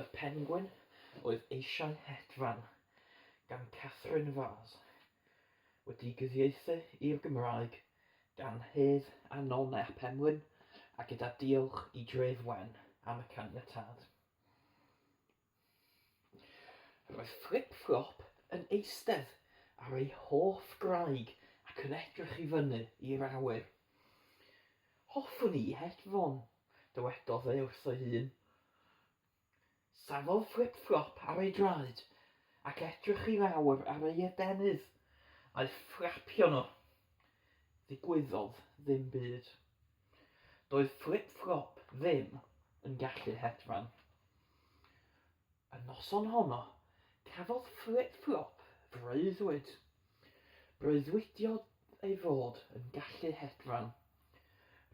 Y Pengwin oedd eisiau hedfan gan Katherine Vaz, wedi'i gyfieithu i'r Gymraeg gan Hedd a Non ap Emlyn a gyda diolch i Dref Wen am y caniatâd. Roedd Fflip Fflop yn eistedd ar ei hoff graig ac yn edrych i fyny i'r awyr. Hoffwn i hedfon, dywedodd e wrtho'i hun. Safodd Fflip Fflop ar ei draed ac edrych i lawr ar ei adenydd a'u fflapio nhw. Ddigwyddodd ddim byd. Doedd Fflip Fflop ddim yn gallu hedfan. Y noson honno, cafodd Fflip Fflop freuddwyd. Breuddwydiodd ei fod yn gallu hedfan.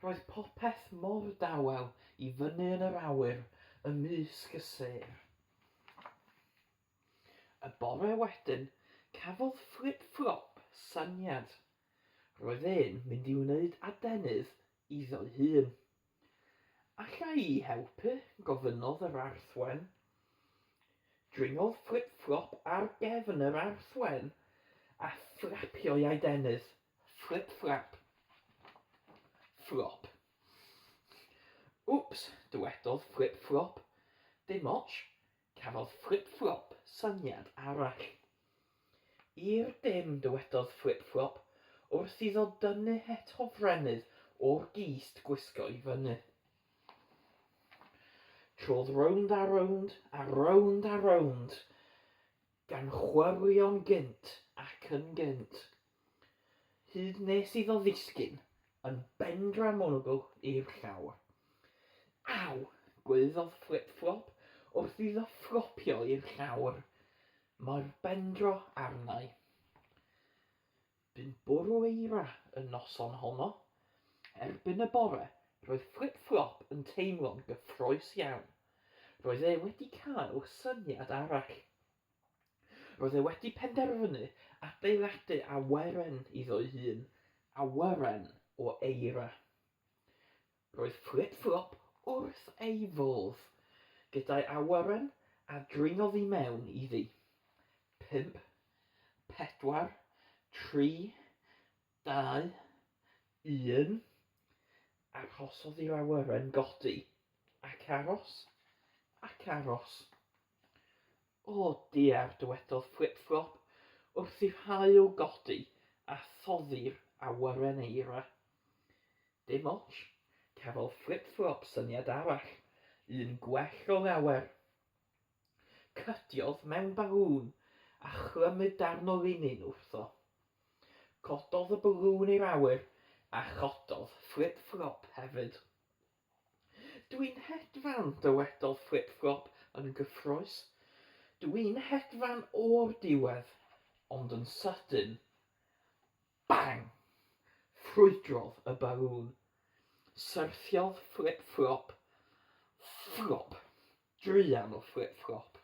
Roedd popeth mor dawel i fyny yn yr awyr ymysg y sêr. Y bore wedyn, cafodd Fflip Fflop syniad. Roedd e'n mynd i wneud adenydd iddo'i hun. Alla i helpu? gofynnodd yr Arth Wen. Dringodd Fflip Fflop ar gefn yr Arth Wen a fflapio'i adenydd, fflip fflap, fflop. Wps, dywedodd Fflip Fflop. Dim ots, Cafodd Fflip Fflop syniad arall. I'r dim, dywedodd Fflip Fflop, wrth iddo dynnu het hofrennydd o'r gist gwisgo i fyny. Trodd rownd a rownd a rownd a rownd, gan chwyrlïo'n gynt ac yn gynt, hyd nes iddo ddisgyn yn bendramwnwgl i'r llawr. Aw! gwaeddodd Fflip Fflop wrth iddo fflopio i'r llawr. Mae'r bendro arnai. Bu'n bwrw eira y noson honno. Erbyn y bore, roedd Fflip Fflop yn teimlo'n gyffrous iawn. Roedd e wedi cael syniad arall. Roedd e wedi penderfynu adeiladu awyren iddo'i hun, awyren o eira. Roedd Fflip Fflop wrth ei fodd gyda'i awyren a dringodd i mewn iddi. Pump, pedwar, tri, dau, un. Arhosodd i'r awyren godi, ac aros, ac aros. O diar, dywedodd Fflip Fflop wrth i'r haul godi a thoddi'r awyren eira. Dim ots, cafodd Fflip Fflop syniad arall, un gwell o lawer. Cydiodd mewn balŵn a chlymu darn o linyn wrtho. Cododd y balŵn i'r awyr a chododd Fflip Fflop hefyd. Dwi'n hedfan, dywedodd Fflip Fflop yn gyffrous. Dwi'n hedfan o'r diwedd, ond yn sydyn, bang! Ffrwydrodd y balŵn. Syrthiodd Fflip Fflop. Fflop! Druan o Fflip Fflop.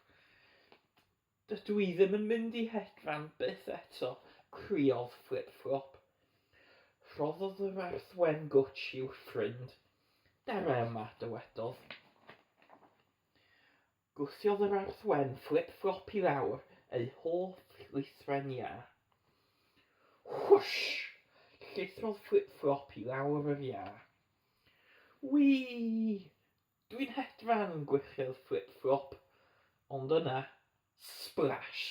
Dydw i ddim yn mynd i hedfan byth eto, criodd Fflip Fflop. Rhoddodd yr arth wen gwtsh i'w ffrind. Dere yma, dywedodd. Gwthiodd yr arth wen Fflip Fflop i lawr ei hoff lithren iâ. Whwsh! Llithrodd Fflip Fflop i lawr yr iâ. Wii! Dwi'n hedfan, gwichiodd Fflip Fflop, ond yna, splash!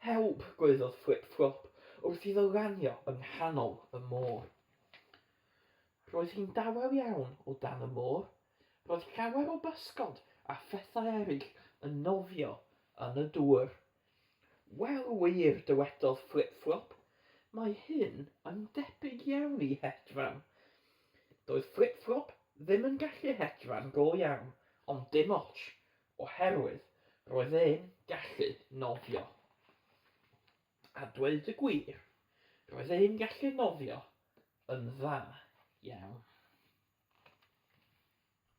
Help! gwaeddodd Fflip Fflop wrth iddo lanio yng nghanol y môr. Roedd hi'n dawel iawn o dan y môr. Roedd llawer o bysgod a phethau eraill yn nofio yn y dŵr. Wel wir, dywedodd Fflip Fflop, mae hyn yn debyg iawn i hedfan. Doedd Fflip Fflop ddim yn gallu hedfan go iawn, ond dim ots, oherwydd roedd e'n gallu nofio. A dweud y gwir, roedd e'n gallu nofio yn dda iawn.